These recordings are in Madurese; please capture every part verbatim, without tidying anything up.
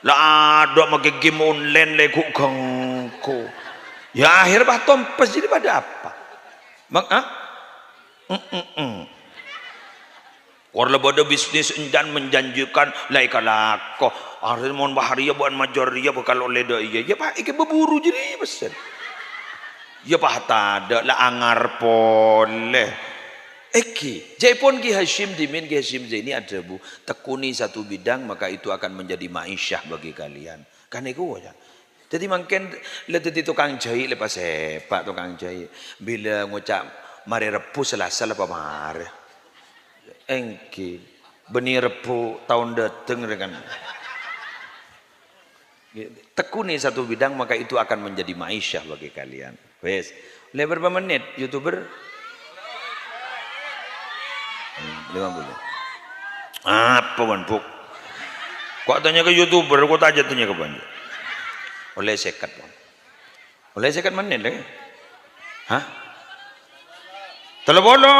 La adâ' make game online lè ghu-ghânggu. Ya, akhèr pas tompes, jadi pada apa? Mak-, ah? Mm-mm-mm. Kor la bâdâ bisnis encan menjanjikan, la èkalako. Arè mon wah rèya bân majâr rèya bhâkal ollè dâ' iyâ. Ya, Pak, èkè bhuru jârèya pèssèna. Ya, Pak, tadâ' la angar polè. Èkè, ca'èpon Ki Hasyim Dimin, Ki Hasyim Zaini adhâbu, "Tekuni satu bidang, maka itu akan menjadi ma'isyah bagi kalian." Kan èko, ya. Dhâddhi mangkèn la dhâddhi tokang jhâi' la pas hebat tokang jhâi'. Bilâ ngoca' marè Rebbhu, Selasa la pamarè. Èngghi. Bânnè Rebbhu taon dâteng rè kan. Tekuni satu bidang, maka itu akan menjadi ma'isyah bagi kalian. Wes. Ollè berapa menit, YouTuber? Hmm, lima puluh. Apa, Wan, Buk? Kok tanya ke YouTuber, kok tanya, tanya ke Wan? Ollè sèket, Wan. Ollè sèket menit, lè? Hah? Tello polo?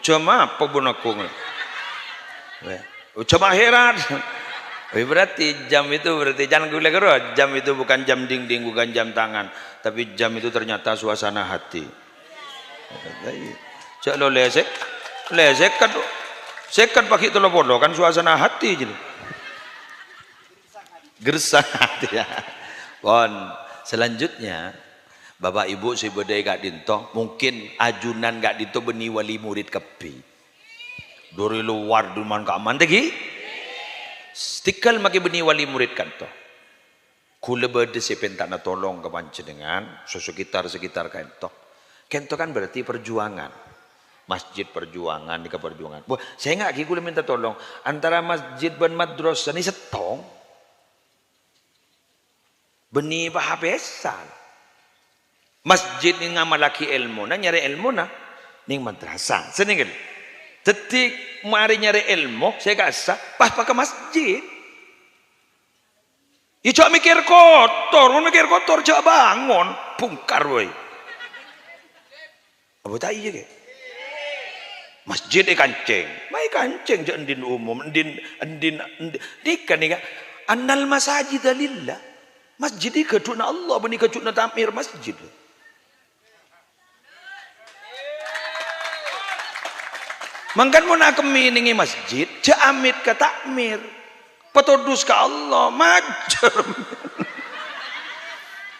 Jam apa, Bun Agung? Jam akhirat. Wih, berarti jam itu, berarti jangan gula kero. Jam itu bukan jam dinding, bukan jam tangan, tapi jam itu ternyata suasana hati. Cek lo lesek, lesek kan, seket pagi tello polo kan suasana hati jadi. Gersang hati ya. Pon, selanjutnya, Bapak Ibu sè bâdâ è ka'dinto, mungkin ajunan ka'dinto bânnè wali murid kabbhi. Dâri lowar, dâri man-ka'man, tèghi? Tèngghâl makè bânnè wali murid ka'dinto. Ghulâ bâdâ sè penta'na tolong ka panjhennengngan, sè sekitar-sekitar ka'dinto. Ka'dinto kan berarti perjuangan. Masjid perjuangan, nèka perjuangan. Wah, sènga' ghi ghulâ mènta tolong. Antara masjid bân madrasah nè sèttong. Bânnè pahapesan. Masjid nè ngamallaghi èlmona, nyarè èlmona nèng madrasah. Senneng, kan? Dhâddhi, marè nyarè èlmo, sè kassa', pas-pas ka masjid. Iyâ, jhâ' mèkkèr kotor. Mon mèkkèr kotor, jhâ' bângon. Bhungkar, woi. Apa ta' iyâ, Kè? Masjid èkancèng. Ma èkancèng jhâ' èndhin umum, èndhin, èndhin, èndhin. Nèka, nèka. Annal masajida lillah. Masjid nèka ghâdhuwânna Allah, bânnè ghâdhuwânna ta'mir masjid. Mangkana mon akemmè nèng è masjid, jhâ' amèt ka ta'mir. Patodus ka Allah, majâr.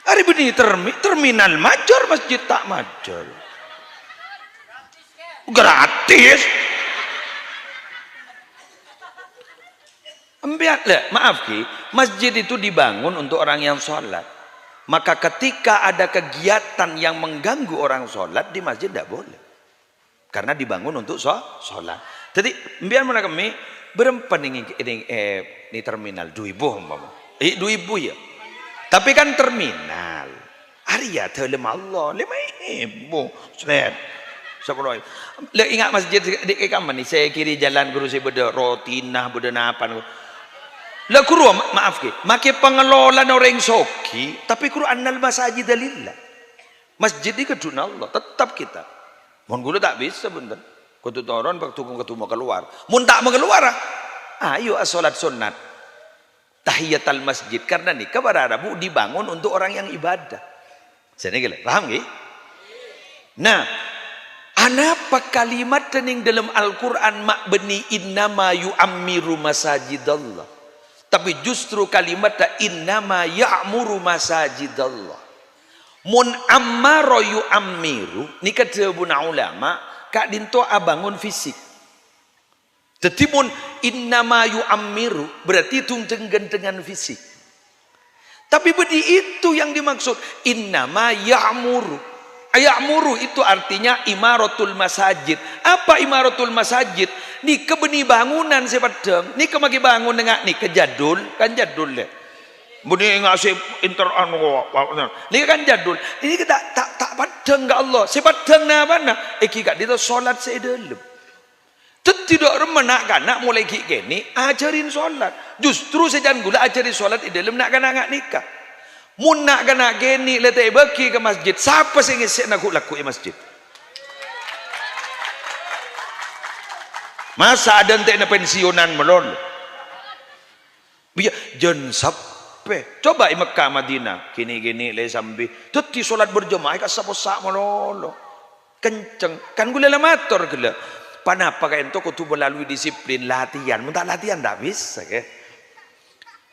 Arè bânnè termi-, terminal majâr, masjid ta' majâr. Gratis. Empèyan, lè, maaf, Ki, masjid itu dibangun untuk orang yang sholat. Maka ketika ada kegiatan yang mengganggu orang sholat, di masjid ndak boleh. Karena dibangun untuk sho-, sholat. Jadi, empèyan mon akemmè, bârâmpa nèng, nèng, eh, nèng terminal, du èbu umpama. Eh, du èbu, ya. Tapi kan terminal. Arèya dâlem Allah, lèma èbu. Sret. Sapolo èbu. Lè, enga' masjid di, di kamma nè, sè kiri jalan ghuru sè bâdâ rotina, bâdâ napa. Lè, ghuru, ma-, maaf, Ki. Makè pangalolana orèng soghi, tapi ghuru annal masajida lillah. Masjid nèka ghâdhuwânna Allah, tetap kita. Mon ghulâ ta' bisa, bhunten. Kodhu toron, kodhu, kodhu makalowar. Mon ta' makalowar, ayo asholat sunnat. Tahiyatal masjid. Karena nèka para rabu dibangun untuk orang yang ibadah. Senneng, ghi, lè? Paham, ghi? Nah, anapa kalimat nèng dâlem Al-Qur'an ma' bânnè innama yu'ammiru masajidallah? Tapi justru kalimatta innama ya'muru masajidallah. Mon ammara yu'ammiru, nèka dhâbuna ulama, ka'dinto abângon fisik. Dhâddhi, mon innama yu'ammiru, berarti itu dengan, dengan fisik. Tapi bânnè itu yang dimaksud, innama ya'muru. Ya'muru itu artinya imaratul masajid. Apa imaratul masajid? Nèka bânnè bângonan sè peddhâng. Nèka makè bângon enga' nèka jadul, kan jadul, lè. Bânnè enga' sè inter anu, nèka kan jadul. Nèka ta', ta', ta' peddhâng ka Allah. Sè peddhâng napana? Èngghi ka'dinto sholat sè è dâlem. Dhâddhi, dâ' remma na'-kana' molaè ghi' kènè' ajhârin sholat. Justru sajân ghulâ ajhâri sholat è dâlem na'-kana' nga' nèka. Mon na'-kana' kènè' la ta' èbâghi ka masjid, sapa sè ngèssè'na ghu-, lagghu è masjid? Masa' adântè'na pensiunan malolo? Iyâ, jân sampè'. Coba è Mekkah, Madinah, kènè'-kènè' lè sambi. Dhâddhi sholat berjamaah è kassa' possa' malolo. Kenceng. Kan ghulâ la mator ghellâ'. Ponapa kaènto kodhu melalui disiplin latihan. Mon ta' latihan, ta' bisa, kè.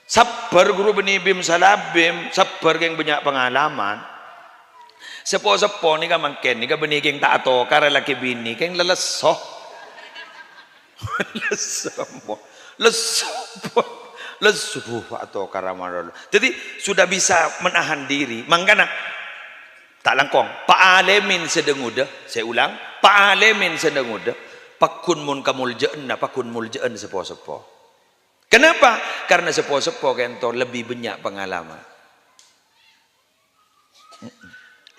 Sabbhâr ghuru bânnè Bim Salabim, sabbhâr kèng bânnya' pangalaman. Sepo-sepo nèka mangkèn, nèka bânnè kèng ta' atokar lakè binè, kèng lalesso. Lesso, lesso, lesso, buh, atokar malolo. Dhâddhi, sudah bisa menahan diri. Mangkana, ta' langkong, pa'alèmèn sè dâ-ngodâ. Saya ulang, pa'alèmèn sè dâ-ngodâ. Pagghun mon kamoljâ'ânna, pagghun moljâ'ân sepo-sepo. Kenapa? Karena sepo-sepo kaènto lebbi bânnya' pangalaman.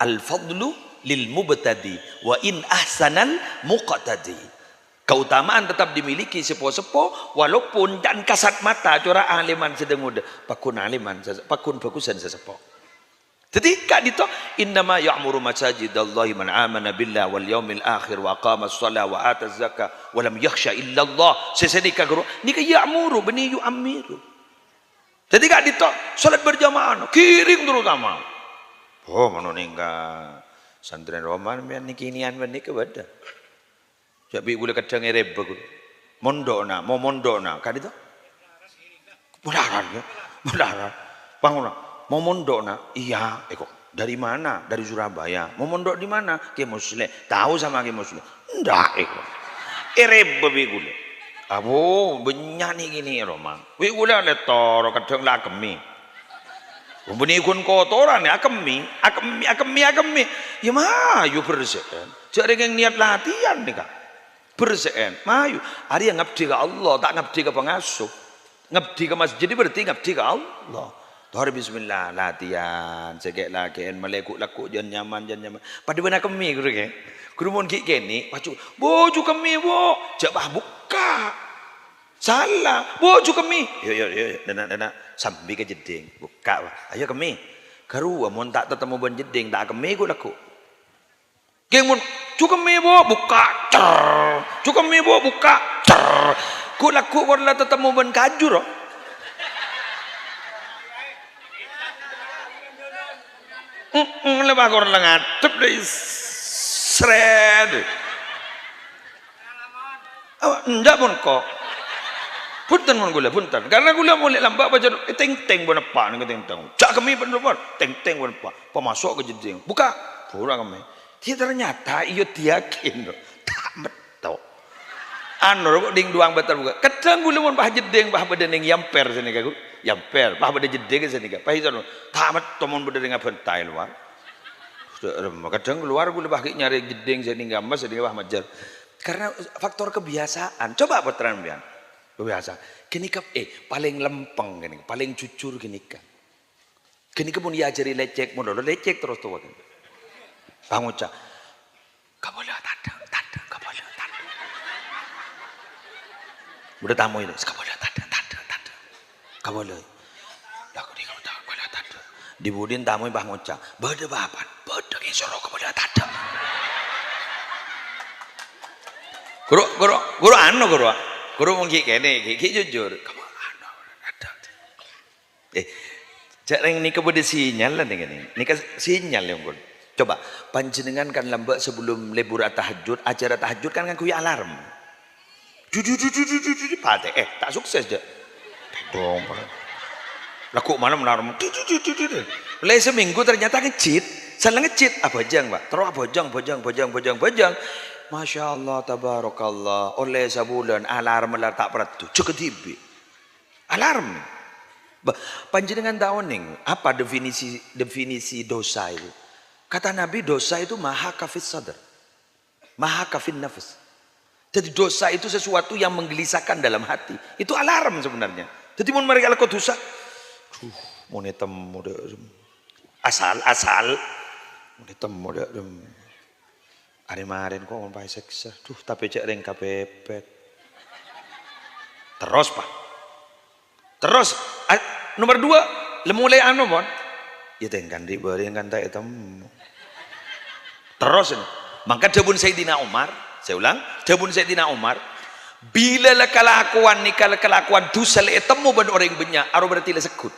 Al-fadlu lil mubtadi wa in ahsanal muqtadi. Keutamaan tetap dimiliki sepo-sepo, walaupun can kasat mata cora' alèman sè dâ-ngodâ, pagghun alèman sè, pagghun bhâghusân sè seppo. Dhâddhi, ka'dinto, "Innama ya'muru masajidallahi man amana billahi wal yaumil akhir wa aqamas shalah wa ataz zakah wa lam yakhsha illallah." Sè sanèka, ghuru, nèka ya'muru, bânnè yu'ammiru. Dhâddhi ka'dinto, sholat berjamaah, ghiring terutama. Oh, mano nèngka santrèn roma sampèyan nèkè nèyan bân nèkè bâdâ. Jhâ' bi' ghulâ kadhâng èrèbhâ ghulâ. Mondho'na, mo mondho'na, ka'dinto. Molaran, yâ. Molaran. Pangona, mo mondho'na. Iyâ, èko. Dari mana? Dari Surabaya. Mau mondok di mana? Kè Musleh. Tahu sama Kè Musleh? Endak, èko. Èrèbhâ bi' ghulâ. Abo, bânnya' nèkè nèyan roma. Bi' ghulâ lè toro kadhâng la akemmè. Bânnè ghun kotoran, akemmè, akemmè, akemmè, akemmè. Yâ mayu bersè'an. Jhâ' rèng niyat latihan nèka. Bersè'an, mayu. Arèya ngabdi ka Allah, ta' ngabdi ka pangasuh. Ngabdi ka masjid berarti ngabdi ka Allah. Tor bismillah, latihan, sè kè'-lakè'an, malè ghu'-lagghu' jân nyaman, jân nyaman. Padâ bân akemmè, ghuru, kè. Ghuru mon ghi' kènè', paju, "Bhuju kemmè, Bu'." Jhâ' pas bukka'. Sala, "Bhuju kemmè." "Yo, yo, yo, yo, dâna', dâna'." Sambi ka jeddhing, bukka', Pak. "Ayo kemmè." Karowa mon ta' tatemmo bân jeddhing, ta' akemmè ghu'-lagghu'. Kèng mon, "Jhu kemmè, Bu'," bukka', cer. "Jhu kemmè, Bu'," bukka', cer. Ghu'-lagghu' kor la tatemmo bân kaju, ro. Heeh, la pakor la ngadhep dâ' srèt. Apa, endak, pon, ko'. Bhunten, mon ghulâ, bhunten. Karena ghulâ molè lambâ' pajhât, eh, tèng-tèng bân eppa' nèng tèng-tèng. Jhâ' kemmè bân eppa', tèng-tèng bân eppa'. Pamaso' ka jeddhing. Bukka'. Buru kemmè. Di ternyata iyâ diyakin, ro. Ta' metto. Anu, ro, ding duwâng bâtal bukka'. Kadhâng ghulâ mon pas jeddhing, pas bâdâ nèng yamper sanèka, ghuru. Yamper, pas bâdâ jeddhing sanèka. Pas ètoro', ta' metto mon bâdâ nèng abhânta è lowar. Kadhâng kalowar ghulâ pas ghi' nyarè jeddhing sanèka, mas sanèka pas majâr. Karena faktor kebiasaan. Coba pottrana sampèyan. Kebiasaan. Ghânèka, eh, palèng lèmpèng ghânèka, palèng jujur ghânèka. Ghânèka mon èajhâri lècèk, mon lolo lècèk terros towa kan. Pangoca', "Kabâlâ tadâ', tadâ', kabâlâ tadâ'." Bâdâ tamoy, "Kabâlâ tadâ', tadâ', tadâ'. Kabâlâ." Lah, kok dikabâlâ tadâ'? Di budina tamoy pas ngoca', "Bâdâ bâbâna, bâdâ kèng soro kabâlâ tadâ'." Ghuru, ghuru, ghuru anu, ghuru. Ghuru mon ghi' kènè', ghi', ghi' jujur. Kabâlâ tadâ'. Eh, jhâ' rèng nèka bâdâ sinyal la nèka nè. Nèka sinyal, ya ampon. Coba, panjhennengan kan lambâ' sabellunna lebur tahajjud, acara tahajjud kan ngangghuy alarm. Dududududududud, patè. Eh, ta' sukses, jhâ'. Tèdhung. Lagghu' malem alarm. Dudududududud. Lè samènggu ternyata ngejjhit. Sala ngejjhit. Abhâjâng, Pak. Terro abhâjâng, bhâjâng, bhâjâng, bhâjâng, bhâjâng. Masya Allah, tabarakallah. Ollè sabulân, alarm la ta' paraddu. Jhâ' kadhibi'. Alarm. Bâh, panjhennengan ta' onèng apa definisi, definisi dosa itu? Kata Nabi, dosa itu ma hakka fis sadr. Ma hakka fin nafs. Jadi dosa itu sesuatu yang menggelisahkan dalam hati. Itu alarm sebenarnya. Jadi mon marè alako dosa, duh, mon ètemmo dâ'. Asal, asal. Mon ètemmo dâ'. Arè marèn ko' mon pas èsèksa. Duh, tapè cè' rèng kapèpèt. Terros, Pak. Terros, a-, nomer dua, la molaè anu, pon. Yâ, tèng kan dhi' bâri' kan ta' ètemmo. Terros, mangka dhâbuna Sayyidina Umar, saya ulang, dhâbuna Sayyidina Umar, Bilâ la kalakowan nèka la kalakowan dhusa la ètemmo bân orèng bânnya', aro berarti la segghut.